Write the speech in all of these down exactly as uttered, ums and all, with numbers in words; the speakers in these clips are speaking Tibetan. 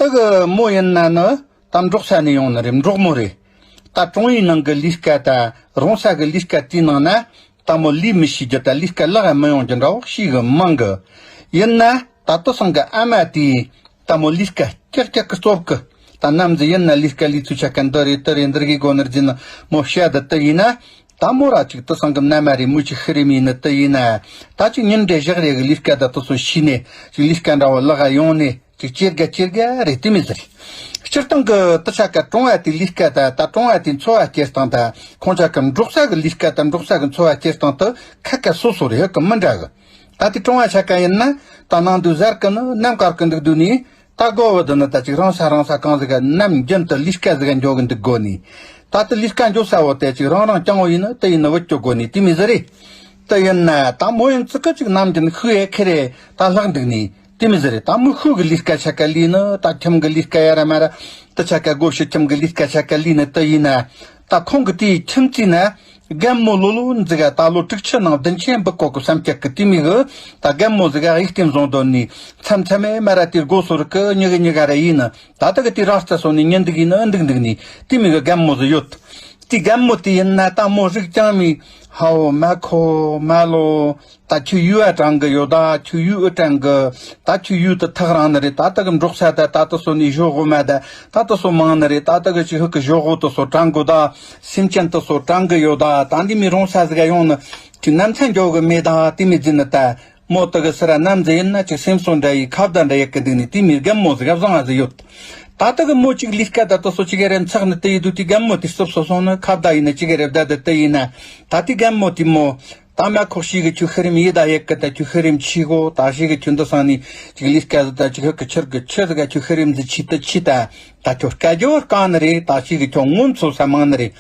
དེ་གི་མོ་ཡིན་ན་ནི་ད་འབྲོག་ས་ནས་ཡོང་ནི་རེད། འབྲོག་མོ་རེད། ད་གྲོང་ཡིག་ནང་གི་ལས་ཀ་ད་རོང་ས་གི་ལས་ཀ་དེའི་ནང་ན་ད་མོ་ལས་མི་ཤེས་རྒྱུ། ད་ལས་ཀ་ལག་ཡ་མི་ཡོང་རྒྱུ་འདྲ་བོ་ཤེས་གི་མང་གི། ཡིན་ན་ད་དེ་སང་གི་ཨ་མ་དེས་ད་མོ་ལས་ཀ་ཀྱག་ཀྱག་གི་སློབ་གི། ད་ནམ་ཟིག་ཡིན་ན་ལས་ཀ་ལས་ཚུལ་ཆ་ག་འདི་རེད་དེ་རེད་འདི་རེད་གོ་ནི་རེད་ཟེར་ན་མོ་བཤད་ད་དེ་ཡིན་ན། ད་མོ་ར་ཅིག་དེ་སང་གི་མནའ་མ་རེད། མོ་ཅིག་ཤི་རེ་མིན་ནི་དེ་ཡིན་ན། ད་ཅིག་ཉིན་འདྲ་ཞག་རེ་གི་ལས་ཀ་ད་དེ་ཚོ་ཤེས་ནས་ཅིག་ལས་ཀ་འདྲ་བོ་ལག་ག་ཡོང་ནས་ཅིག་ཅེར་ག་ཅེར་ག་རེད། དེ་མི་ཟེར། སྤྱིར་བཏང་གི་དེ་ཆ་ག་གྲོང་བ་དེ་ལས་ཀ་ད་ད་གྲོང་བ་དེ་འཚོ་བ་སྐྱེལ་སྟངས་ད་ཁོང་ཆ་ག་འབྲོག་ས་གི་ལས་ཀ་ད་འབྲོག་ས་གི་འཚོ་བ་སྐྱེལ་སྟངས་དེ་ཁ་ཁ་སོ་སོ་རེད། ཧ་གི་མི་འདྲ་གི། ད་དེ་གྲོང་བ་ཆ་ག་ཡིན་ན་ད་ནང་དུ་གཟར་གི་ནི་ནམ་དཀར་གི་འདུག་དུས་ནི། ད་དགོ་བོ་འདི་ནི་ད་ཅིག་རང་ས་རང་ས་གང་ཟིག་ག་ནམ་རྒྱུན་དུ་ལས་ཀ་ཟིག་ག་འགྱོ་གི་འདུག་དགོ་ནི། ད་དེ་ལས་ཀ་འགྱོ་ས་བོ་དེ་ཅིག་རང་རང་རྐྱང་བོ་ཡིན་ནི་དེ་ཡིན་ནི་བུ་སྐྱོ་དགོ་ནི་དེ་མི་ཟེར་རེད། དེ་ཡིན་ན་ད་མོ་ཡིན་ཙི་གི་ཅིག་ནམ་རྒྱུན་ཤུ་ཡེ་ཁེ་རེ་ད་ལྷག་འདུག་ནི་དེ་མི་ཟེར་རེད། ད་མོ་ཤུ་གི་ལས་ཀ་ཆ་ག་ལས་ནི་ད་ཁྱིམ་གི་ལས་ཀ་ཡ་ར་མ་ར་དེ་ཆ་ག་སྒོ་ཕྱི་ཁྱིམ་གི་ལས་ཀ་ཆ་ག་ལས་ནི་དེ་ཡིན་ན། ད་ཁོང་གི་དེའི་ཁྱིམ་རྩིས་ན། རྒན་མོ་ལོ་ལོ་འཛི་ག་ད་ལོ་དྲུག་ཅུ་ནང་བདུན་ཅན་འབུད་གོ་གི་བསམ་སྐྱག་གི་དེ་མི་གི། ད་རྒན་མོ་ཟི་ག་ཡིག་རྟེན་བཟུང་དོན་ནི། མཚམས་མཚམས་མེ་མ་ར་དེ་སྒོ་སོར་གི་ཉི་གི་ཉི་ག་ར་ཡིན་ནི། ད་ད་གི་དེ་ར་རྩ་སོ་ནི་ཉིན་འདུག་ཡིན་ནི་འདུག་འདུག་ནི་དེ་མི་གི་རྒན་མོ་ཟི་ཡོད། དེ་རྒན་མོ་དེ་ཡིན་ན་ད་མོ་རིག་ཅང་མི། ཧའོ་མ་ཁོ་མ་ལོ། ད་ཁྱོད་ཡུལ་བ་དྲང་གི་ཡོད། ད་ཁྱོད་ཡུལ་ཨུ་དྲང་གི། ད་ཁྱོད་ཡུལ་དུ་ཐག་རང་ནི་རེད། ད་ད་གི་འབྲོག་ས་ད་ད་ད་སོ་ནི་ཞོ་གོ་མ་ད་ད་ད་སོ་མང་ནི་རེད། ད་ད་གི་ཅི་ཧུ་གི་ཞོ་གོ་ད་སོ་དྲང་གོ་ད། སེམས་ཅན་ད་སོ་དྲང་གི་ཡོད། ད་ད་འདི་མི་རོང་ས་ཟིག་ག་ཡོང་ནི་ཅི་ནམ་ཚན་འཇོག་གི་མེད། ད་དེ་མི་རྫི་ནི་ད་མོ་ད་གི་སི་ར་ནམ་ཟི་ཡིན་ན་ཅི་སེམས་གསོ་འདྲ་ཡི་ཁ་བརྡ་འདྲ་ཡག་གི་འདུག་ནི་དེ་མི་རྒན་མོ་ཟིག་ག་བཟང་ང་ཟི་ཡོད། ད་ད་གི་མོ་ཅིག་ལས་ཀ་ད་ད་སོ་ཅི་ག་རེ་འཚག་ནི་དེ་ཡི་དུ་དེ་རྒན་མོ་དེ་སོབ་སོ་སོང་ནི་ཁ་བརྡ་ཡིན་ན་ཅི་ག་རེ་བརྡ་ད་དེ་ཡིན་ན། ད་དེ་རྒན་མོ་དེ་མོ། ད་མ་ཁོག་ཤིག་གི་ཁྱོད་ཤི་རིམ་ཡི་ད་ཡེ་གི་ད་ཁྱོད་ཤི་རིམ་ཆི་གོ། ད་ཤིག་གི་ཁྱོད་འདི་སང་ནི་ཅིག་ལས་ཀ་ཟི་ད་ཅིག་ཧི་གི་ཆིར་གི་ཆི་ཟི་ག་ཁྱོད་ཤི་རིམ་ཟི་ཆི་ད་ཆི་ད། ད་ཁྱོད་སྐད་རྒྱོ་དཀའ་ནི་རེད། ད་ཤིག་གི་ཁྱོད་ངོ་མཚོ་ས་མང་ནི་རེད།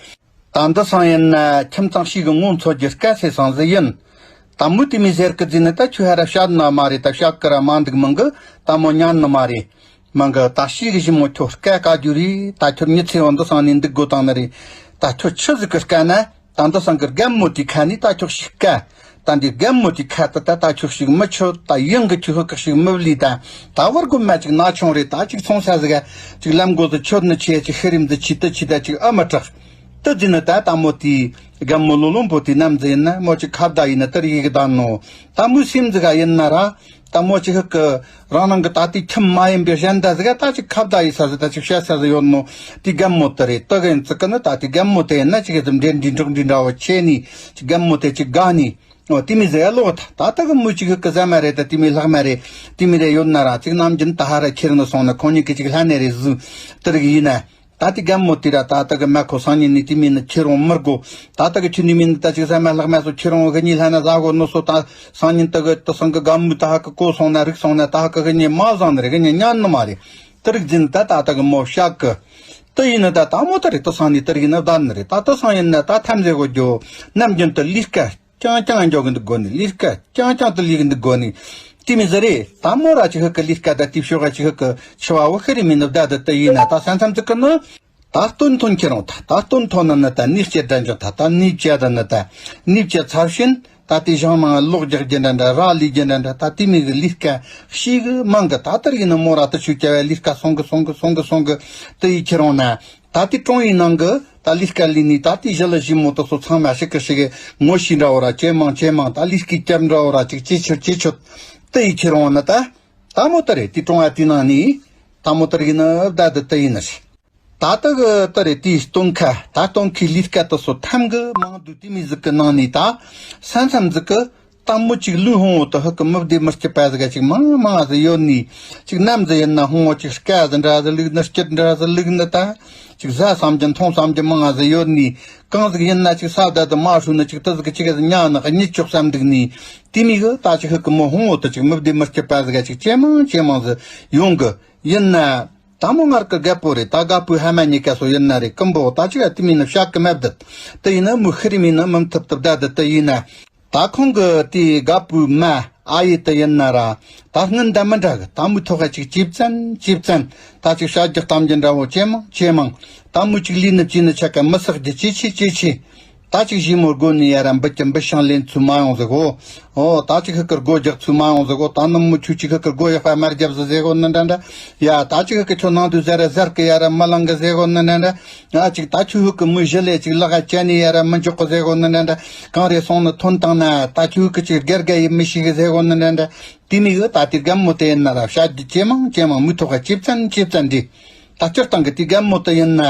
ད་འདི་སང་ཡིན་ན་ཁྱིམ་ཚང་ཤིག་གི་ངོ་མཚོ་རྒྱུ་དཀའ་སེ་སང་ཟི་ཡིན། ད་མུ་དེ་མི་ཟེར་གི་ཟི་ནི་ད་ཁྱོད་ཧ་ར་བཤད་ན་མ་རེད། ད་བཤད་གི་ར་མ་འདུག་མང་གི་ད་མོ་ཉན་ནི་མ་རེད། མང་གི་ད་ཤིག་གི་ཞི་མོ་ཁྱོད་སྐད་ཀ་རྒྱུ་རེད། ད་ཁྱོད་མྱི་ཚེ་བ་འདི་སང་ནི་འདུག་དགོ་དང་ནི་རེད། ད་ཁྱོད་ཆི་ཟིག་གི་དཀའ་ན། ད་འདི་སང་གི་རྒན་མོ་དེ་ཁ་ནི་ད་ཁྱོད་ཤིག་དཀའ། ད་འདི་རྒན་མོ་དེ་ཁ་ད་ད་ད་ཁྱོད་ཤིག་མི་ཆོད། ད་ཡང་གི་ཁྱོད་ཧུ་གི་ཤིག་མི་བླི། ད་ད་བར་གོ་མ་ཅིག་ན་ཆུང་རེད། ད་ཅིག་ཚོང་ས་ཟི་ག་ཅིག་ལམ་གོ་ཟི་ཆོད་ནི་ཆེ་ཅིག་ཤི་རིམ་ཟི་ཆི་ད་ཆི་ད་ཅིག་ཨ་མ་དྲག་ད་ཟི་ནི་ད་ད་མོ་དེ་རྒན་མོ་ལོ་ལོན་པོ་དེ་ནམ་ཟི་ཡིན་ན་མོ་ཅིག་ཁ་བརྡ་ཡིན་ན་ད་རིག་གི་ད་ནོ། ད་མོ་སེམས་ཟི་ག་ཡིན་ན་ར། ད་མོ་ཅིག་ཧུ་གི་རང་རང་གི་ད་ལྟའི་ཁྱིམ་མ་ཡིན་པའི་གཞན་ད་ཟི་ག་ད་ཅིག་ཁ་བརྡ་ཡི་ས་ཟི་ད་ཅིག་བཤད་ས་ཟི་ཡོད་ནོ། དེ་རྒན་མོ་དེ་རེད། དེ་གི་ཙི་གི་ནི་ད་དེ་རྒན་མོ་དེ་ཡིན་ན་ཅིག་གི་ཙམ་འདྲེ་འདྲི་འགྲོག་འདྲི་འདྲ་བོ་ཆེ་ནི་ཅིག་རྒན་མོ་དེ་ཅིག་དགའ་ནི། འོ་དེ་མི་ཟི་ཡ་ལོག་ད་ད་ད་གི་མོ་ཅིག་ཧུ་གི་ཟ་མ་རེད། ད་དེ་མི་ལྷག་མ་རེད། དེ་མི་རེ་ཡོད་ན་ར་ཅིག་ནམ་རྒྱུན་ད་ཧ་ར་ཁྱེར་ནི་སོང་ན་ཁོང་གཉིས་ཀི་ཅིག་ལྷ་ནས་རེ་ཟུ་དེ་རིག་ཡིན་ན། ད་དེ་རྒན་མོ་དེ་ར་ད་ད་གི་མ་ཁོ་སང་ཉིན་ནི་དེ་མིན་ནི་ཁྱེད་རང་མི་དགོ། ད་ད་གི་ཁྱོད་ནི་མིན་ནི་ད་ཅིག་ཟ་མ་ལྷག་མ་སོ་ཁྱེད་རང་གི་ཉི་ལྷ་ན་ཟ་གོ་ནོ་སོ། ད་སང་ཉིན་ད་གི་ད་སང་གི་རྒན་མོ་ད་ཧ་གི་གོ་སོང་ན་རིག་སོང་ན་ད་ཧ་གི་གི་ཉི་མ་བཟང་ནི་རེད། གི་ཉི་ཉན་ནི་མ་རེད། ད་རིག་འཛིན་ད་ད་ད་གི་མོ་ཤག་གི་ད་ཡིན་ནི་ད་ད་མོ་ད་རེད། ད་སང་ནི་ད་རིག་ཡིན་ནི་བདག་ནི་རེད། ད་ད་སང་ཡིན་ན་ད་ཐམས་ཅད་གོ་རྒྱུ་ནམ་རྒྱུན་དུ་ལས་ཀ་རྐྱང་རྐྱང་འཇོག་གི་འདུག་དགོ་ནི། ལས་ཀ་རྐྱང་རྐྱང་དུ་ལས་གི་འདུག་དགོ་ནི། དེ་མི་ཟེར་རེད། ད་མོ་ར་ཅིག་ཧུ་གི་ལས་ཀ་ད་དེ་ཕྱོགས་ག་ཅིག་ཧུ་གི་ཆུ་བ་བུ་ཤི་རི་མི་ནི་བདའ་དུ་དུ་ཡིན་ན་ད་ས་མཚམས་ཅིག་གི་ནི། ད་སྟོན་ཐོན་ཁྱེད་རང་ད་ད་སྟོན་ཐོན་ནི་ནི་ད་ནི་སྐྱེ་དྲ་འཇོག་ད་ད་ནི་སྐྱེ་ད་ནི་ད་ནི་སྐྱེ་ཚར་ཕྱིན་ད་དེ་ཞང་མང་ལོག་རྒྱག་རྒྱུ་འདྲ་འདྲ་ར་ལས་རྒྱུ་འདྲ་འདྲ་ད་དེ་མི་གི་ལས་ཀ་ཤི་གི་མང་གི་ད་ལྟར་ཡིན་ནི་མོ་ར་དུ་ཆུ་སྐྱ་བའི་ལས་ཀ་སོང་གི་སོང་གི་སོང་གི་སོང་གི་དུ་ཡི་ཁྱེད་རང་ན། ད་ལྟའི་ཀྲོང་ཡིན་ནང་གི་ད་ལས་ཀ་ལས་ནི་ད་ལྟའི་ཞི་ལི་ཞི་མོ་དག་སོ་ཚང་མ་ཞིག་གི་ཞིག་གི་ངོ་ཤེས་འདྲ་བོ་ར་ཇེ་མང་ཇེ་མང་ད་ལས་ཀའི་སྐྱབས་འདྲ་བོ་ར་ཅིག་ཅི་ཆོད་ཅི་ཆོད་དེ་ཡི་ཁྱེད་རང་ནི་ད་ད་མོ་ད་རེད། དེ་ཀྲོང་ཡ་དེ་ནང་ནི་ད་མོ་ད་རེད་ཡིན་ནི་བདག་དུ་ད་ཡིན་ནི་རེད། ད་ལྟ་གི་ད་རེད་དེའི་སྟོན་ཁ་ད་སྟོན་ཁའི་ལས་ཀ་དག་སོ་ཐམ་གི་མང་དུ་དེ་མི་ཟིག་གི་ནང་ནི་ད་ས་མཚམས་ཟིག་གི་ད་མོ་གཅིག་ལུས་ཧོང་བོ་དུ་ཧུ་གི་མི་བདེ་མི་སྐྱིད་པ་ཟིག་ག་ཅིག་མང་མང་ཟིག་ཡོད་ནི། ཅིག་ནམ་ཟིག་ཡིན་ན་ཧོང་བོ་ཅིག་སྐད་ཟིག་འདྲ་ཟིག་ལུག་ནི་སྐྱིད་འདྲ་ཟིག་ལུག་ནི་ད། ཅིག་ཟ་བསམ་གྱི་འཐུང་བསམ་གྱི་མང་ཟིག་ཡོད་ནི། གང་ཟིག་ཡིན་ན་ཅིག་ས་བདག་དུ་མ་ཧྲུ་ནི་ཅིག་ཏི་ཟིག་གི་ཅིག་ཟིག་ཉག་ནི་གཉིད་ཆོག་བསམ་འདུག་ནི། དེ་མི་གི་ད་ཅིག་ཧུ་གི་མོ་ཧོང་བོ་དུ་ཅིག་མི་བདེ་མི་སྐྱིད་པ་ཟིག་ག་ཅིག་ཇེ་མང་ཇེ་མང་ཟིག་ཡོང་གི་ཡིན་ན། ད་མོ་ངར་གི་རྒད་པོ་རེད། ད་རྒད་པོའི་ཧ་མ་གཉིས་ཀ་སོ་ཡིན་ན་རེད། ཀུན་པོ་ད་ཅིག་ཨ་དེ་མིན་ན་བཤད་གི་མེད་བསྡད། དེ་ཡིན་ན་མོ་ཤི་རི་མིན་ན་མུ་མཐུད་དུ་བསྡད་བསྡད་དེ་ཡིན་ན། ད་ཁོང་གི་དེའི་རྒད་པོའི་མ་ཨ་ཡེ་དེ་ཡིན་ན་ར། ད་སྔོན་ད་མི་འདྲ་གི་ད་མོའི་ཐོག་ག་ཅིག་ཅི་བཙན་ཅི་བཙན། ད་ཅིག་བཤད་རྒྱུ་གཏམ་རྒྱུ་འདྲ་བོ་ཇེ་མང་ཇེ་མང་། ད་མོ་ཅིག་ལུས་ནི་ཅི་ནི་ཆ་ག་མི་བསགས་རྒྱུ་ཇེ་ཆེ་ཇེ་ཆེ། ད་ཅིག་ཞི་མོ་སྒོ་ནས་ཡ་ར་འབུ་ཀྱི་འབུ་ཤིང་ལེན་ཚུལ་མ་ཡོང་ཟིག་གོ། ཨོ་ད་ཅིག་ཧི་ཀི་སྒོ་རྒྱག་ཚུལ་མ་ཡོང་ཟིག་གོ། ད་ནུབ་མོ་ཁྱོད་ཅིག་ཧི་ཀི་སྒོ་ཡག་པ་མར་རྒྱབ་ཟིག་ཟེར་གོ་ནི་འདྲ་འདྲ། ཡ་ད་ཅིག་ཧི་ཀི་ཁྱོད་ནང་དུ་ཟ་ར་ཟར་གི་ཡ་ར་མི་ལང་གི་ཟེར་གོ་ནི་འདྲ་འདྲ། ཡ་ཅིག་ད་ཁྱོད་ཧི་ཀི་མོ་ཞི་ལེ་ཅིག་ལག་ག་ཅན་ནི་ཡ་ར་མི་འཇོག་གི་ཟེར་གོ་ནི་འདྲ་འདྲ། གང་རེ་སོང་ནི་ཐོན་བཏང་ན་ད་ཁྱོད་ཧི་ཀི་ཅིག་སྒེར་དགའ་ཡི་མི་ཤི་གི་ཟེར་གོ་ནི་འདྲ་འདྲ། དེ་མི་གི་ད་དེ་རྒན་མོ་དེ་ཡིན་ན་ར་བཤད་རྒྱུ་ཇེ་མང་ཇེ་མང་མི་ཐོག་ག་ཇེ་བཙན་ཇེ་བཙན་འདྲི། ད་སྤྱིར་བཏང་གི་དེ་རྒན་མོ་དེ་ཡིན་ན་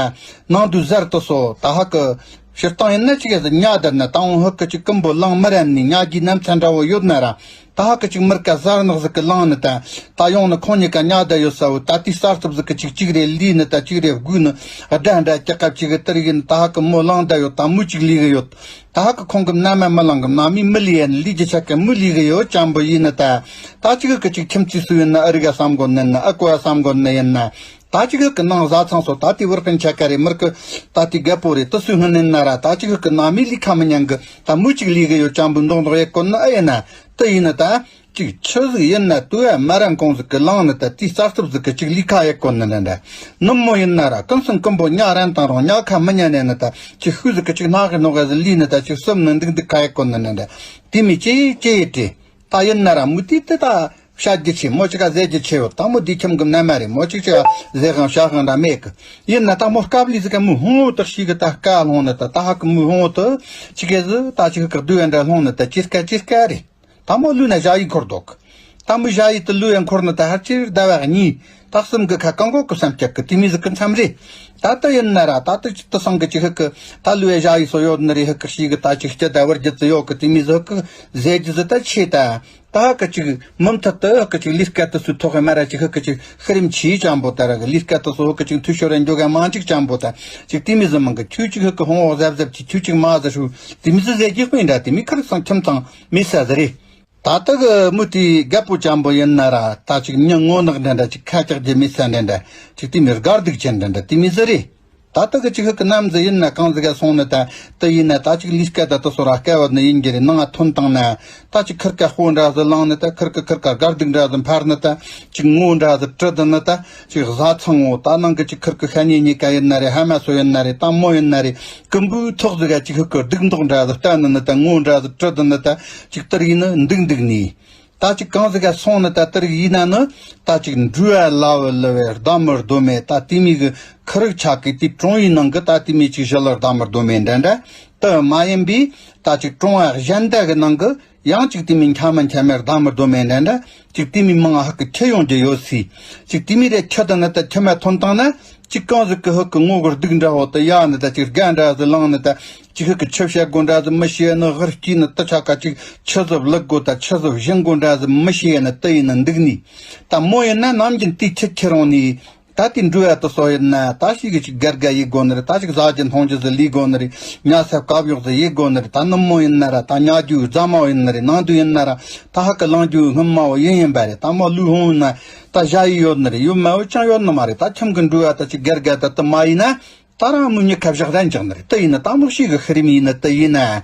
ནང་དུ་ཟར་དུ་སོ་ད་ཧ་གི། སྤྱིར་བཏང་ཡིན་ན་ཅིག་གི་ཉ་དར་ན་ད་འོང་ཧ་གི་ཅིག་ཀུན་པོ་ལང་མི་རན་ནི་ཉ་རྒྱུའི་ནམ་ཚན་འདྲ་བོ་ཡོད་ན་ར། ད་ཧ་གི་ཅིག་མི་ར་ཀ་ཟར་ནག་ཟིག་གི་ལང་ནི་ད། ད་ཡོང་ནི་ཁོང་གཉིས་ཀ་ཉ་དར་ཡོད་ས་བོ་ད་དེའི་གསར་ཐུབ་ཟིག་གི་ཅིག་ཅིག་རེ་ལི་ནི་ད་ཅིག་རེ་དགུ་ནི་སྒྲ་འདྲ་ཀྱག་ཀ་ཅིག་གི་དེར་ཡིན་ད་ཧ་གི་མོ་ལང་དར་ཡོད་ད་མོ་ཅིག་ལི་གི་ཡོད། ད་ཧ་གི་ཁོང་གི་མནའ་མ་མི་ལང་གི་མནའ་མི་མི་ལི་ཡན་ལི་རྒྱུ་ཆ་གི་མོ་ལི་གི་ཡོད་ཅམ་པོ་ཡིན་ནི་ད། ད་ཅིག་གི་ཅིག་ཁྱིམ་མཚེས་སུ་ཡིན་ན་ཨ་རི་ག་བསམ་གོ་ནི་ན་ཨ་ཀོ་ཨ་བསམ་གོ་ནི་ཡིན་ན། ད་ཅིག་གི་ནང་བཟའ་ཚང་སོ་ད་དེ་བར་ཕན་ཆ་ཀ་རེ་མིར་གི་ད་དེ་རྒད་པོ་རེ་དུ་སུ་སྔུན་ནན་ན་ར་ད་ཅིག་གི་ནང་མི་ལི་ཁ་མི་ཉན་གི་ད་མུ་ཅིག་ལི་གི་ཡོད་ཅམ་བུ་མདོག་མདོག་ཡེ་གོ་ན་ཨ་ཡིན་ན་དུ་ཡིན་ན་ད་ཅིག་ཆུ་ཟིག་ཡིན་ན་དུ་ཨ་མ་རན་གོང་ཟིག་གི་ལང་ནི་ད་དེ་རྩ་སྟོབས་ཟིག་གི་ཅིག་ལི་ཁ་ཡེ་གོ་ན་ན་འདྲ་ནུབ་མོ་ཡིན་ན་ར་ཀུན་སུན་ཀུན་པོ་ཉ་རན་དང་རང་ཉ་ཁ་མི་ཉན་ནས་ནི་ད་ཅིག་ཤུ་ཟིག་གི་ཅིག་ནག་གི་ནོག་ག་ཟིག་ལི་ནི་ད་ཅིག་སུམ་ནི་འདུག་འདུག་ཁ་ཡེ་གོ་ན་ན་འདྲ་དེ་མི་ཅི་ཅི་ཡེ་དྲི། ད་ཡིན་ན་ར་མུ་ཏི་ཏི་ད་བཤད་རྒྱུ་ཆེ་མོ་ཅིག་ག་ཟེར་རྒྱུ་ཆེ་བོ་ད་མོ་འདི་ཁྱིམ་གི་མནའ་མ་རེད་མོ་ཅིག་ཅིག་ག་ཟེར་གང་བཤད་གང་འདྲ་མེད་གི། ཡིན་ན་ད་མོ་སྐབས་ལི་ཟིག་ག་མོ་ཧོང་བོ་དག་ཤིག་གི་ད་དཀའ་ལྷོང་ནི་ད་ད་ཧ་གི་མོ་ཧོང་བོ་དུ་ཅིག་གི་ཟི་ད་ཅིག་གི་བསྡུ་བ་འདྲ་ལྷོང་ནི་ད་ཅི་དཀའ་ཅི་དཀའ་རེད། ད་མོ་ལུས་ན་ཞ་ཡི་འཁོར་འདུག་ད་མོ་ཞ་ཡི་དུ་ལུས་ཡ་འཁོར་ནི་ད་ཧ་ཅིར་ཟླ་བ་གཉིས་ད་གསུམ་གི་ཁ་གང་གོ་གི་བསམ་ཁྱབ་གི་དེ་མི་ཟིག་གི་མཚམས་རེད། ད་ལྟ་ཡིན་ན་ར་ད་ལྟ་ཅིག་ཏུ་སང་གི་ཅིག་ཧི་གི་ད་ལུས་ཡ་ཞ་ཡི་སོ་ཡོད་ནི་རེད་ཧི་གི་ཤིག་གི་ད་ཅིག་སྐྱ་ད་བར་རྒྱུ་ཙི་ཡོད་གི་དེ་མི་ཟིག་གི་ཟེར་རྒྱུ་ཟི་ད་ཆེ་ད། ད་ཧ་གི་ཅིག་མུ་མཐུད་དུ་ཧ་གི་ཅིག་ལས་ཀ་དུ་སུ་ཐོག་གི་མ་ར་ཅིག་ཧ་གི་ཅིག་ཤི་རིམ་ཆེ་ཅང་པོ་ད་ར་གི་ལས་ཀ་དུ་སུ་ཧ་གི་ཅིག་འཐུས་ཤོར་ར་འཇོག་ག་མང་ཅིག་ཅང་པོ་ད་ཅིག་དེ་མི་ཟི་མང་གི་ཁྱོད་ཅིག་ཧ་གི་ཧོང་བོ་གཟབ་གཟབ་ཅིག་ཁྱོད་ཅིག་མ་ཟི་ཧྲུ་དེ་མི་ཟི་ཟེར་གི་དཔེ་འདྲ་དེ་མི་ཁར་སང་ཁྱིམ་ཚང་མི་ས་ཟི་རེད། ད་ལྟ་གི་མུ་དེ་རྒད་པོ་ཅང་པོ་ཡིན་ན་ར་ད་ཅིག་མྱི་ངོ་ནག་འདྲ་འདྲ་ཅིག་ཁ་ལྕགས་རྒྱུ་མི་ས་འདྲ་འདྲ་ཅིག་དེ་མི་དགའ་སྡུག་ཅན་འདྲ་འདྲ་དེ་མི་ཟི་རེད། ད་ལྟ་གི་ཅིག་ཧི་གི་ནམ་ཟི་ཡིན་ན་གང་ཟི་ག་སོང་ནི་ད་དུ་ཡིན་ན་ད་ཅིག་ལུས་སྐད་ད་དུ་སོ་ར་སྐད་བ་ནི་ཡིན་གྱི་རེད་ནང་ང་ཐོན་བཏང་ན་ད་ཅིག་ཁིར་ཀ་སྤོ་འདྲ་ཟི་ལང་ནི་ད་ཁིར་ཀ་ཁིར་ཀ་དགའ་སྡུག་འདྲ་ཟི་འཕར་ནི་ད་ཅིག་ངོ་འདྲ་ཟི་བྲི་ད་ནི་ད་ཅིག་བཟའ་ཚང་ངོ་ད་ནང་གི་ཅིག་ཁིར་ཀ་ཤ་ཉེ་ཉེ་ཀ་ཡིན་ན་རེད་ཧ་མ་སོ་ཡིན་ན་རེད་ད་མོ་ཡིན་ན་རེད་ཀུན་པོའི་ཐོག་ཟི་ག་ཅིག་ཧི་གི་སྡུག་མདོག་འདྲ་ཟི་བལྟ་ནི་ནི་ད་ངོ་འདྲ་ཟི་བྲི་ད་ནི་ད་ཅིག་དེར་ཡིན་ནི་འདུག་འདུག་ནི། ད་ཅིག་གང་ཟིག་ག་སོང་ནི་ད་དེར་ཡིན་ན་ནི་ད་ཅིག་འགྲུལ་བ་ལ་བུ་ལི་བའི་ཟླ་མི་རྡོ་མེ་ད་དེ་མི་གི་ཁི་རིག་ཆ་གི་དེ་གྲོང་ཡི་ནང་གི་ད་དེ་མི་ཅིག་ཞི་ལི་ཟླ་མི་རྡོ་མེ་འདྲ་འདྲ་དུ་མ་ཡིན་པའི་ད་ཅིག་གྲོང་བ་གཞན་དག་གི་ནང་གི་ཡང་ཅིག་དེ་མི་འཁྱམ་མ་འཁྱམ་མེ་ཟླ་མི་རྡོ་མེ་འདྲ་འདྲ་ཅིག་དེ་མི་མང་ང་ཧ་གི་ཁྱི་ཡོང་རྒྱུ་ཡོད་སི་ཅིག་དེ་མི་རེ་ཁྱི་ད་ནི་ད་ཁྱི་མ་ཐོན་བཏང་ན། ཅིག་གང་ཟིག་གི་ཧུ་གི་ངོ་གི་སྡུག་འདྲ་བོ་དེ་ཡ་ནི་ད་ཅིག་དགའ་འདྲ་ཟི་ལང་ནི་ད་ཅིག་ཧུ་གི་ཆུ་བཤད་དགོ་འདྲ་ཟི་མི་ཤེས་ནི་ཧུར་སྐྱིད་ནི་དུ་ཆ་ཀ་ཅིག་ཆུ་ཟི་བླུག་དགོ་ད་ཆུ་ཟི་བཞིན་དགོ་འདྲ་ཟི་མི་ཤེས་ནི་དུ་ཡིན་ནི་འདུག་ནི། ད་མོ་ཡིན་ན་ནམ་རྒྱུན་དེ་ཁྱི་ཁྱི་རང་ནི་ད་དེ་འགྲོ་ཡ་དུ་སོ་ཡིན་ན་ད་ཞིག་གི་ཅིག་དགའ་དགའ་ཡི་དགོ་ནི་རེད། ད་ཅིག་ཟ་རྒྱུ་འཐུང་རྒྱུ་ཟི་ལི་དགོ་ནི་རེད། ཉ་ས་བཀབ་གཡོག་ཟི་ཡི་དགོ་ནི་རེད། ད་ནུབ་མོ་ཡིན་ན་ར་ད་ཉ་རྒྱུ་རྫ་མ་ཡིན་ནི་རེད། ནང་དུ་ཡིན་ན་ར་ད་ཧ་གི་ལང་རྒྱུ་སྔོན་མ་བོ་ཡིན་ཡིན་པ་རེད། ད་མོ་ལུས་ཧོང་ཡིན་ན། ད་ཞ་ཡི་ཡོད་ནི་རེད། ཡོད་མ་ཡོད་ཅང་ཡོད་ནི་མ་རེད། ད་ཁྱིམ་གི་འགྲོ་བ་ད་ཅིག་སྒེར་སྒེར་ད་དུ་མ་ཡིན་ན་ད་རང་མོ་མྱི་ཁ་བཞག་རན་ཅག་ནི་རེད། དུ་ཡིན་ན་ད་མོ་ཤི་གི་ཧི་རིམ་ཡིན་ན་དུ་ཡིན་ན།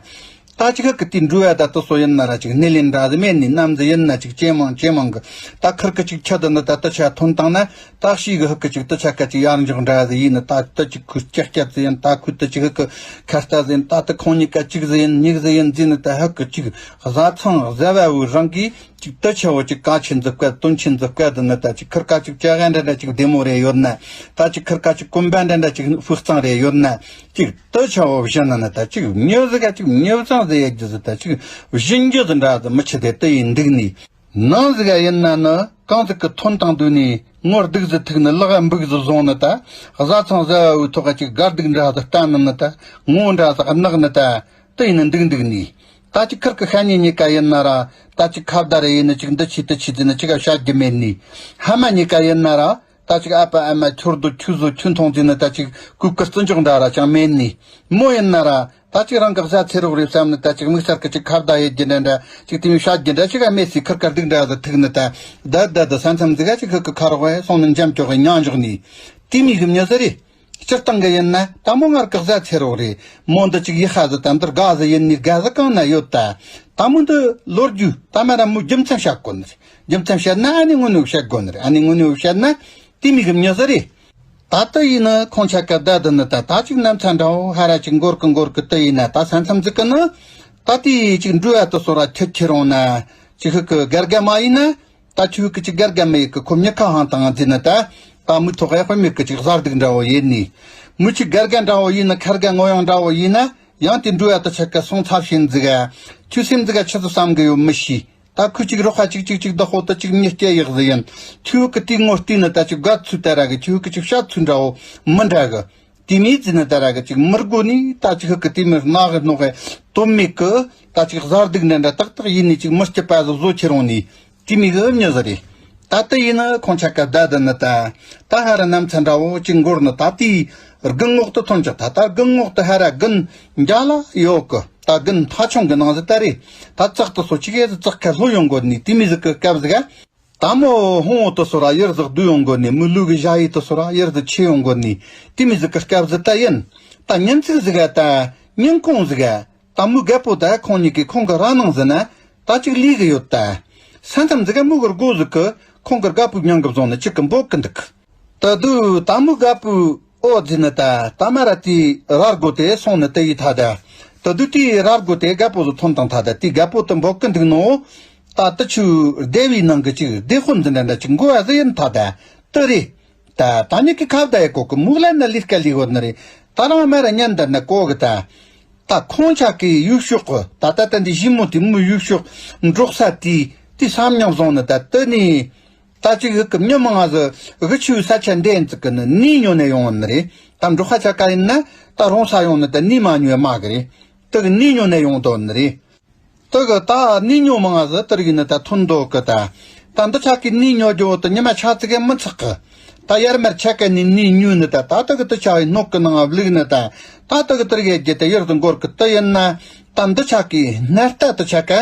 ད་ཅིག་ཧི་གི་དེ་འགྲོ་བ་ད་དུ་སོ་ཡིན་ན་ར་ཅིག་སྣེ་ལེན་འདྲ་ཟི་མེད་ནི་ནམ་ཟི་ཡིན་ན་ཅིག་ཇེ་མང་ཇེ་མང་གི་ད་ཁིར་གི་ཅིག་ཁྱི་དུ་ནི་ད་དུ་ཆ་ཐོན་བཏང་ན་ད་ཤི་གི་ཧི་གི་ཅིག་དུ་ཆ་ཀ་ཅིག་ཡར་འཇོག་འདྲ་ཟི་ཡིན་ནི་ད་དུ་ཅིག་ཁུ་ཀྱག་ཀྱག་ཟི་ཡིན། ད་ཁུ་དུ་ཅིག་ཧི་གི་ཁ་ལྟ་ཟི་ཡིན། ད་དུ་ཁོང་གཉིས་ཀ་ཅིག་ཟི་ཡིན་གཉིས་ཟི་ཡིན་ཟི་ནི་ད་ཧི་གི་ཅིག་བཟའ་ཚང་ཟ་བ་བུ་རང་གི་ཅིག་ཏུ་ཆ་བོ་ཅིག་ཀ་ཆེན་འཛུབ་ཀ་དོན་ཆེན་འཛུབ་ཀ་དུ་ནི་ད་ཅིག་ཁིར་ཀ་ཅིག་ཅ་ག་འདྲ་འདྲ་ཅིག་བདེ་མོ་རེ་ཡོད་ན། ད་ཅིག་ཁིར་ཀ་ཅིག་གོམ་པ་འདྲ་འདྲ་ཅིག་ཧྥུ་གཙང་རེ་ཡོད་ན། ཅིག་ཏུ་ཆ་བོ་བཞི་ན་ནི་ད་ཅིག་མྱི་ཟི་ག་ཅིག་མྱི་བཟང་ཟི་ཡ་རྒྱུ་ཟི་ད་ཅིག་བཞིན་རྒྱུ་ཟི་འདྲ་ཟི་མི་ཆི་དེ་ཏུ་ཡིན་འདུག་ནི། ནང་ཟི་ག་ཡིན་ན་ནི་གང་ཟིག་གི་ཐོན་དང་དུ་ནི་ངོ་སྡུག་ཟི་ཐུག་ནི་ལག་འབུག་ཟི་བཟུང་ནི་ད་བཟའ་ཚང་ཟ་བའི་ཐོག་ག་ཅིག་དགའ་སྡུག་འདྲ་ཟི་བསྟན་ནི་ནི་ད་ངོ་འདྲ་ཟི་གནག་ནི་ད། དེ་ཡིན་ན་འདུག་འདུག་ནི། ད་ཅིག་ཁིར་གི་ཤ་ཉེ་ཉེ་ཀ་ཡིན་ན་ར། ད་ཅིག་ཁ་བརྡ་རེ་ཡིན་ན་ཅིག་འདི་ཆི་དེ་ཆི་ཟེར་ན་ཅིག་ག་བཤད་རྒྱུ་མེད་ནི། ཕ་མ་ཉེ་ཀ་ཡིན་ན་ར། ད་ཅིག་ཨ་ཕ་ཨ་མ་ཁྱོར་དུ་ཁྱོད་བཟོ་ཁྱོད་མཐོང་ཟེར་ན་ད་ཅིག་གུས་བཀུར་བརྩི་འཇོག་འདྲ་ར་ཅང་མེད་ནི། མོ་ཡིན་ན་ར། ད་ཅིག་རང་གི་བཟའ་ཚེ་རོགས་རེད་བསམ་ནི་ད་ཅིག་དམིགས་བསལ་གི་ཅིག་ཁ་བརྡ་ཡེད་རྒྱུ་འདྲ་འདྲ་ཅིག་དེ་མི་བཤད་རྒྱུ་འདྲ་ཅིག་ག་མེད་སི་ཁིར་ཀ་སྡུག་འདྲ་ཟི་ཐུག་ནི་ད། ད་ད་ད་ས་མཚམས་ཟི་ག་ཅིག་ཁི་གི་ཁ་རོགས་ཡེ་སོང་ནི་འཇམ་ཀྱོག་གི་མྱང་འཇོག་ནི། དེ་མི་གི་མྱི་ཟི་རེད། སྤྱིར་བཏང་གི་ཡིན་ན་ད་མོ་ངར་གི་བཟའ་ཚེ་རོགས་རེད། མོ་འདི་ཅིག་ཡི་ཤ་ཟི་དམ་དུ་དགའ་ཟི་ཡིན་ནི་དགའ་ཟི་གང་ན་ཡོད་ད། ད་མོ་འདི་ལོ་རྒྱུས་ད་མ་ར་མོ་རྒྱུ་མཚན་བཤད་དགོ་ནི་རེད། རྒྱུ་མཚན་བཤད་ན་ཨ་ནི་དངོས་གནས་བཤད་དགོ་ནི་རེད། ཨ་ནི་དངོས་གནས་བཤད་ན་དེ་མི་གི་མྱི་ཟི་རེད། ད་ལྟ་ཡིན་ན་ཁོང་ཆ་ཀ་བདའ་དུ་ནི་ད་ད་ཅིག་ནམ་ཚ་འདྲ་བོ་ཧ་ར་ཅིག་འགོར་གི་འགོར་གི་ལྟ་ཡིན་ན། ད་ས་མཚམས་ཟིག་གི་ནི་ད་དེ་ཅིག་འགྲོ་ཡ་དུ་སོ་ར་ཁྱེད་ཁྱེད་རང་ན་ཅིག་ཧུ་གི་སྒར་རྒན་མ་ཡིན་ན། ད་ཆུ་ཧུ་གི་ཅིག་སྒར་རྒན་མ་ཡིན་གི་ཁོ་མྱི་ཁ་ཧང་དང་ཟིན་ན་ད། ད་མི་ཐོག་ཡ་དཔེ་མེད་གི་ཅིག་གཟར་སྡུག་འདྲ་བོ་ཡིན་ནི། མི་ཅིག་སྒར་རྒན་འདྲ་བོ་ཡིན་ན་ཁར་རྒན་ངོ་ཡང་འདྲ་བོ་ཡིན་ན། ཡང་དེ་འགྲོ་ཡ་དུ་ཆ་ཀ་སོང་ཚབ་བྱིན་ཟིག་ག་ཁྱོད་སེམས་ཟིག་ག་ཆི་ཟིག་བསམ་གི་ཡོད་མི་ཤེས། ད་ཁོས་ཅིག་རོགས་ཁ་ཅིག་ཅིག་ཅིག་བདག་ཧོ་ད་ཅིག་མྱི་སྐྱེ་ཡག་ཟི་ཡིན། ཁྱོད་ཀྱི་དེའི་ངོ་བལྟས་ནི་ད་ཅིག་དགའ་ཚུལ་ད་ར་གི། ཁྱོད་ཀྱི་ཅིག་བཤད་ཚུལ་འདྲ་བོ་མི་འདྲ་གི། དེ་མིན་ཟི་ནི་ད་ར་གི་ཅིག་མི་དགོ་ནི་ད་ཅིག་ཧུ་གི་དེ་མི་རྣ་གི་རྣོ་གི་དོན་མེད་གི། ད་ཅིག་གཟར་སྡུག་འདྲ་འདྲ་ཏག་ཏག་ཡིན་ནི་ཅིག་མི་སྐྱིད་པ་ཟི་བཟོ་ཁྱེད་རང་ནི། དེ་མིན་གི་མྱི་ཟི་རེད། ད་ལྟ་ཡིན་ན་ཁོང་ཆ་ཀ་བདའ་དུ་ནི་ད། ད་ཧ་ར་ནམ་ཚ་འདྲ་བོ་ཅིག་འགོར་ནི་ད་དེའི་དགུན་ངོག་ཏུ་ཐོན་ཅག་ད་ད་དགུན་ངོག་ཏུ་ཧ་ར་དགུན་འཇའ་ལ་ཡོད་གི། ད་དགུན་ཐ་ཆུང་གི་ནང་ཟི་ད་རེད། ད་ཙག་ཏུ་སོ་ཅིག་ཡེ་ཟི་ཙག་ཁ་ལྷོ་ཡོང་གོ་ནི་དེ་མི་ཟི་གི་སྐབས་ཟི་ག་ད་མོ་ཧོང་འོ་དུ་སོ་ར་ཡར་ཟི་བསྡུ་ཡོང་གོ་ནི། མི་ལུ་གི་ཞ་ཡི་དུ་སོ་ར་ཡར་ཟི་ཆེ་ཡོང་གོ་ནི་དེ་མི་ཟི་གི་སྐབས་ཟི་ད་ཡིན། ད་ཉིན་ཚིག་ཟི་ག་ད་ཉིན་གུང་ཟི་ག་ད་མོ་རྒད་པོ་ད་ཁོང་གཉིས་ཀྱི་ཁོང་གི་ར་ནང་ཟི་ན་ད་ཅིག་ལུས་གི་ཡོད་ད། ས་མཚམས་ཟི་ག་མོ་གི་སྒོ་ཟི་གི་ཁོང་གི་རྒད་པོ་མྱང་གི་བཟུང་ནི་ཅིག་གི་འབོད་གི་འདུག་ད་དུ་ད་མོ་རྒད་པོ་ཨོ་ཟི་ནི་ད་ད་མ་ར་དེ་ར་སྒོ་དེ་སོང་ནི་དེ་ཡི་ཐ་ད། ད་དུ་དེ་ར་སྒོ་དེ་རྒད་པོ་ཟི་ཐོན་དང་ཐ་ད་དེ་རྒད་པོ་དུ་འབོད་གི་འདུག་ནོ། ད་དུ་ཆུ་སྡེ་བའི་ནང་གི་ཅིག་སྡེ་དཔོན་ཟི་འདྲ་འདྲ་ཅིག་མགོ་ཨ་ཟི་ཡིན་ཐ་ད་དུ་རེད། ད་ད་ཉིད་ཀྱི་ཁ་བརྡ་ཡི་གོ་གི་མུག་ལ་ན་ལི་སྐད་ལི་གོ་ནི་རེད། ད་རང་མ་ར་ཉན་ད་ན་གོ་གི་ད། ད་ཁོང་ཆ་གི་ཡུག་ཤོག་གི་ད་ད་ད་འདི་ཞི་མོ་དེ་མུ་ཡུག་ཤོག་འབྲོག་ས་དེ་དེ་བསམ་མྱོང་བཟུང་ནི་ད་དེ་ནི། ད་ཅིག་ཧུ་གི་མྱི་མང་ང་ཟི་ཧུ་ཆུ་ས་ཆ་འདན་ཙི་གི་ནི་ནི་ཉོ་ནས་ཡོང་ནི་རེད། ད་འབྲོག་ཁ་ཆ་ག་ཡིན་ན་ད་རོང་ས་ཡོང་ནི་ད་ནི་མ་ཉོས་མ་གི་རེད། དེ་གི་ནི་ཉོ་ནས་ཡོང་དོ་ནི་རེད། དེ་གི་ད་ནི་ཉོ་མང་ང་ཟི་དེར་གི་ནི་ད་ཐོན་དོ་གི་ད། ད་འདི་ཆ་གི་ནི་ཉོ་རྒྱུ་དེ་ཉི་མ་ཆ་ཙི་གི་མི་ཚག་གི། ད་ཡར་མར་ཆ་ག་ནི་ནི་ཉོས་ནི་ད། ད་དེ་གི་དེ་ཆ་ཡི་སྣོག་གི་ནང་བླུགས་ནི་ད། ད་དེ་གི་དེར་གི་རྒྱུ་དེ་ཡར་དུ་འགོར་གི་དེ་ཡིན་ན། ད་འདི་ཆ་གི་སྣ་ལྟ་དེ་ཆ་ག་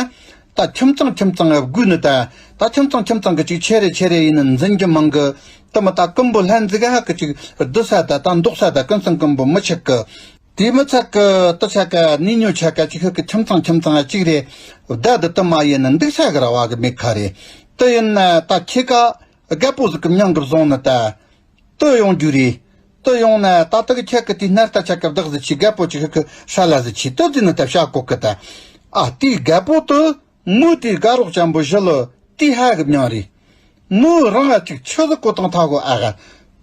ད་ཁྱིམ་ཚང་ཁྱིམ་ཚང་ང་བགོས་ནི་ད། ད་ཁྱིམ་ཚང་ཁྱིམ་ཚང་གི་ཅིག་ཆེ་རེ་ཆེ་རེ་ཡིན་ནི་འཛིན་རྒྱུ་མང་གི། དེ་མི་ད་ཀུན་པོ་ལྷན་ཟི་ག་ཧ་གི་ཅིག་བསྡུ་ས་ད་ད་འདོགས་ས་ད་ཀུན་སང་ཀུན་པོ་མི་ཆག་གི། དེ་མི་ཚད་ཀི་དེ་ཆ་ཀ་ནི་ཉོ་ཆ་ཀ་ཅིག་ཧུ་ཀི་ཁྱིམ་ཚང་ཁྱིམ་ཚང་ཅིག་རེ་བདའ་དུ་དུ་མ་ཡིན་ན་འདུག་ས་གི་ར་བ་གི་མེད་ཁ་རེ། དུ་ཡིན་ན་ད་ཁྱེད་ཀ་རྒད་པོ་ཟིག་གི་མྱང་གི་བཟུང་ནི་ད་དུ་ཡོང་རྒྱུ་རེད། དུ་ཡོང་ན་ད་དུ་གི་ཁྱེད་ཀི་དེ་སྣ་ལྟ་ཆ་ཀ་བདག་ཟིག་ཆི་རྒད་པོ་ཅིག་ཧུ་ཀི་ཧྲ་ལ་ཟིག་ཆི་དུ་ཟིག་ནི་ད་བྱ་གོ་ཀི་ད། ཨ་དེ་རྒད་པོ་དུ་མུ་དེ་དགའ་རོགས་ཅན་པོ་ཞི་ལུ་དེ་ཧ་གི་མྱང་རེད། མོ་རང་ང་ཅིག་ཆུ་ཟིག་གོ་དང་ཐག་གོ་ཨ་ག།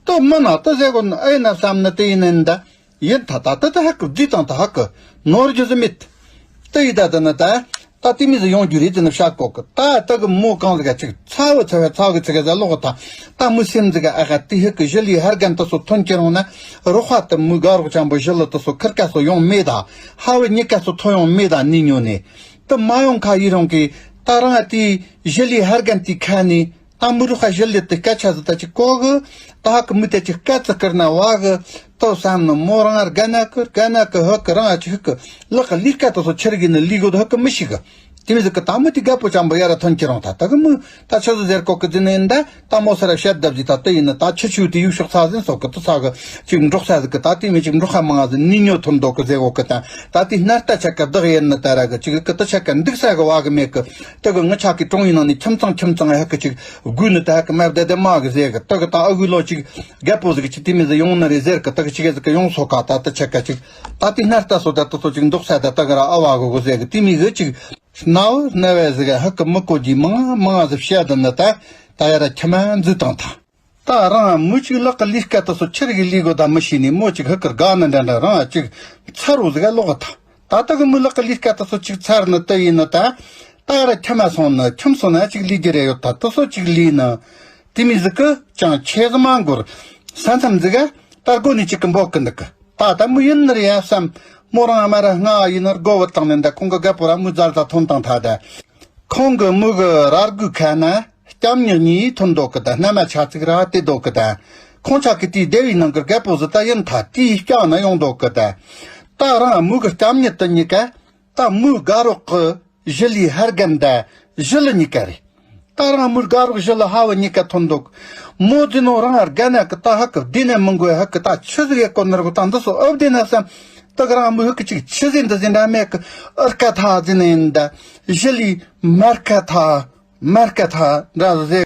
དུ་མི་ན་དུ་ཟེ་གོ་ཨེ་ན་བསམ་ནི་དུ་ཡིན་ནི་འདི་ཡིན་ཐ་ད་དུ་དུ་ཧ་གི་བརྫིས་དང་ད་ཧ་གི་ནོར་རྒྱུ་ཟིག་མེད། དུ་ཡི་ད་དུ་ནི་ད་ད་དེ་མི་ཟིག་ཡོང་རྒྱུ་རེད་དུ་ནི་བཤད་གོ་གི། ད་དུ་གི་མོ་གང་ཟིག་ག་ཅིག་ཚ་བོ་ཚ་བོ་ཚ་གི་ཚ་གི་ཟ་ལོག་གི་ད། ད་མོ་སེམས་ཟིག་ག་ཨ་ག་དེ་ཧ་གི་ཞི་ལི་ཧར་གན་དུ་སོ་ཐོན་ཅི་རུང་ན་རོགས་ཧ་དུ་མོ་དགའ་རོགས་ཅན་པོ་ཞི་ལི་དུ་སོ་ཁིར་ཀ་སོ་ཡོང་མེད་ད། ཧ་བོ་གཉིས་ཀ་སོ་ཐོ་ཡོང་མེད་ད་ནི་ཉོ་ནི། དུ་མ་ཡོང་ཁ་ཡི་རང་གི་ད་རང་ཨ་དེ་ཞི་ལི་ཧར་གན་དེ་ཁ་ནི་ད་མི་རུ་ཁ་ཞི་ལི་དེ་སྐད་ཆ་ཟི་ད་ཅིག་གོ་གི། ད་ཧ་གི་མི་དེ་ཅིག་སྐད་ཙི་ཀིར་ན་བ་གི་དོ་བསམ་ནི་མོ་རང་ཨར་ག་ན་ཀི་ག་ན་ཀི་ཧ་གི་རང་ཨ་ཅིག་ཧ་གི་ལག་གི་ལི་སྐད་དུ་སོ་ཆེར་གི་ནི་ལི་གོ་དུ་ཧ་གི་མི་ཤི་གི། དེ་མི་ཟི་གི་ད་མི་དེ་རྒད་པོ་ཅན་པོ་ཡ་ར་ཐོན་ཁྱེར་རང་ད་ད་གི་མི་ད་ཆི་ཟི་ཟེར་གོ་གི་ཟི་ནི་ཡིན་ད། ད་མོ་སར་བཤད་བརྡབ་ཟིག་ད་དེ་ཡིན་ན་ད་ཁྱི་ཆུ་དེ་ཡུག་ཤོག་ཚ་ཟིན་སོག་གི་དུ་ཚ་གི་ཅིག་འབྲོག་ས་ཟིག་གི་ད་དེ་མི་ཅིག་འབྲོག་ཁ་མང་ཟིག་ནི་ཉོ་ཐུབ་འདོག་གི་ཟེ་འོག་གི་ད། ད་དེ་སྣ་ལྟ་ཆ་ག་བདག་ཡིན་ནི་ད་ར་གི་ཅིག་གི་དུ་ཆ་ག་འདུག་ས་གི་བ་གི་མེད་གི། དེ་གི་ངི་ཆ་གི་གྲོང་ཡིན་ནང་ནི་ཁྱིམ་ཚང་ཁྱིམ་ཚང་ཧ་གི་ཅིག་དགོས་ནི་ད་ཧ་གི་མ་བདེ་བདེ་མ་གི་ཟེ་གི་དེ་གི་ད་ཨ་གུ་ལོ་ཅིག་རྒད་པོ་ཟིག་གི་ཅིག་དེ་མི་ཟིག་ཡོང་ནི་རེད་ཟེར་གི་དེ་གི་ཅིག་གི་ཟིག་གི་ཡོང་སོ་ག་ད་དུ་ཆ་ག་ཅིག་ད་དེ་སྣ་ལྟ་སོ་ད་དུ་སོ་ཅིག་འདུག་ས་ད་དེ་གི་ར་ཨ་བ་གི་གོ་ཟེ་གི་དེ་མི་གི་ཅིག་སྣ་བོ་སྣ་བས་ཟིག་ཧ་གི་མི་གོ་གི་མང་མང་ཟིག་བཤད་དུ་ནི་ད་ད་ཡ་ར་ཁྱི་མ་འཛུལ་དང་ད། ད་རང་མུ་ཅིག་ལག་གི་ལུས་སྐད་དུ་སོ་ཆི་རིག་ལུས་གོ་ད་མི་ཤེས་ནི་མོ་ཅིག་ཧ་གི་དགའ་ནི་འདྲ་འདྲ་རང་ཅིག་ཚ་རུ་ཟིག་ལོག་ད། ད་ད་གི་མུ་ལག་གི་ལུས་སྐད་དུ་སོ་ཅིག་ཚར་ནི་དུ་ཡིན་ནི་ད། ད་ར་ཁྱི་མ་སོང་ནི་ཁྱིམ་སོང་ན་ཅིག་ལུས་རྒྱུ་རེ་ཡོད་ད་དུ་སོ་ཅིག་ལུས་ནི། དེ་མི་ཟིག་གི་ཅང་ཆེ་ཟི་མ་འགོར། ས་མཚམས་ཟིག་ག་ད་སྒོ་ནི་ཅིག་གི་འབོག་གི་འདུག་གི། ད་ད་མུ་ཡིན་ནི་རེད་ཡ་བསམ། མོ་རང་མ་ར་ང་ཡིན་ནི་སྒོ་བུད་བཏང་ནི་འདི་ཁོང་གི་རྒད་པོ་ར་མུ་ཛར་ད་ཐོན་བཏང་ད་ད། ཁོང་གི་མུ་གི་ར་སྒོའི་ཁ་ན་སྐྱམ་ཉི་གཉིས་ཐོན་འདུག་གི་ད་སྣ་མ་ཆ་ཙིག་ར་དེ་འདུག་གི་ད། ཁོང་ཆ་གི་དེའི་སྡེ་བའི་ནང་གི་རྒད་པོ་ཟི་ད་ཡིན་ཐ་དེའི་སྐྱ་ན་ཡོང་འདུག་གི་ད། ད་རང་མུ་གི་སྐྱམ་ཉི་དུ་གཉིས་ཀ་ད་མུ་དགའ་རོགས་གི་ཞི་ལི་ཧར་གན་ད་ཞི་ལི་གཉིས་ཀ་རེད། ད་རང་མུ་དགའ་རོགས་ཞི་ལི་ཧ་བ་གཉིས་ཀ་ཐོན་འདུག་མོ་ཟི་ནོ་རང་ཨར་ག་ན་གི་ད་ཧ་གི་བདེ་ན་མི་འགོ་ཧ་གི་ད་ཆི་ཟིག་ཡེ་གོ་ནར་གི་ད་འདི་སོ་ཨབ་བདེ་ན་བསམ། ད་གི་རང་མུ་ཧ་གི་ཅིག་ཆི་ཟིག་འདི་ཟིག་འདྲ་མེད་གི་ཨར་ཀ་ཐ་ཟི་ནི་ཡིན་ད་ཞི་ལི་མར་ཀ་ཐ། མར་ཀ་ཐ་འདྲ་ཟེ།